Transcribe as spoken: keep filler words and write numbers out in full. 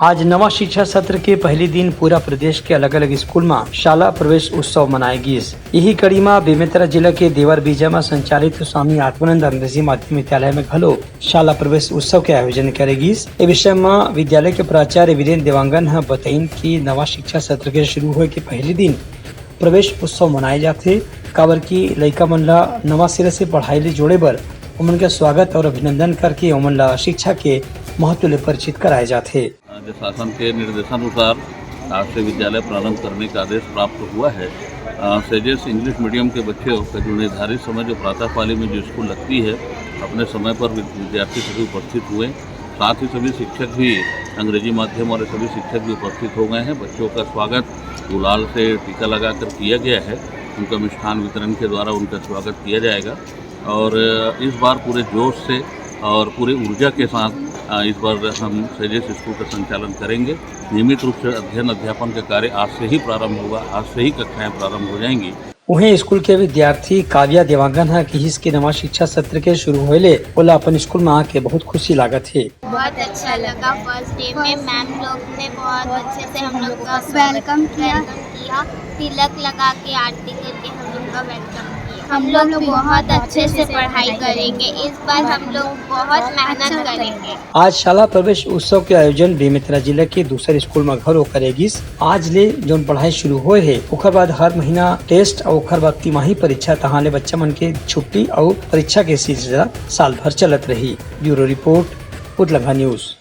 आज नवा शिक्षा सत्र के पहली दिन पूरा प्रदेश के अलग-अलग स्कूल म शाला प्रवेश उत्सव मनाए गिस। यही कड़ी म बेमेतरा जिला के देवरबीजा म संचालित स्वामी आत्मानंद अंग्रेजी माध्यम विद्यालय में घलो शाला प्रवेश उत्सव के आयोजन करे गिस। ए विषय म विद्यालय के प्राचार्य वीरेंद्र देवांगन ह बतइन कि नवा शिक्षा सत्र के शुरू होए के पहली दिन प्रवेश उत्सव मनाए जाथे, काबर कि लइका मन ला नवा सिरा से पढ़ाई ले जोड़े बर ओमन के स्वागत और अभिनंदन करके ओमन ला शिक्षा के महत्व ले परिचित कराए जाथे। राज्य शासन के निर्देशानुसार आज से विद्यालय प्रारंभ करने का आदेश प्राप्त हुआ है। अ, सेजेस इंग्लिश मीडियम के बच्चों का जो निर्धारित समय जो प्रातः पाली में जो स्कूल लगती है, अपने समय पर विद-, विद्यार्थी सभी उपस्थित हुए। साथ ही सभी शिक्षक भी, अंग्रेजी माध्यम वाले सभी शिक्षक भी उपस्थित हो गए हैं। बच्चों का स्वागत गुलाल से टीका लगाकर किया गया है। उनका मिष्ठान वितरण के द्वारा उनका स्वागत किया जाएगा और इस बार पूरे जोश से और पूरी ऊर्जा के साथ, अ, इस बार हम सेजेस स्कूल का संचालन करेंगे। नियमित रूप से अध्ययन अध्यापन का कार्य आज से ही प्रारंभ होगा, आज से ही कक्षाएं प्रारंभ हो जाएंगी। उहें, स्कूल के विद्यार्थी काव्या देवांगन ह किहिस कि नवा शिक्षा सत्र के शुरू होए ले ओला अपन स्कूल म आके बहुत खुशी लागत हे। बहुत अच्छा लगा। फर्स्ट डे में मैम लोग ने बहुत अच्छे से हम लोग का वेलकम किया। वेलकम किया। तिलक लगा के, आरती करके हम लोग का वेलकम किया। हम लोग बहुत अच्छे से पढ़ाई करेंगे। इस बार हम लोग बहुत मेहनत करेंगे। आज शाला प्रवेश उत्सव के आयोजन बेमेतरा जिला के दूसर स्कूल म घलो करे गिस। आज ले जोन पढ़ाई शुरू होए हे, ओकर बाद हर महीना टेस्ट अउ ओकर बाद तिमाही परीक्षा, तहाँ ले बच्चा मन के छुट्टी अउ परीक्षा के सिलसिला साल भर चलत रही। Bureau report, Utlangha news.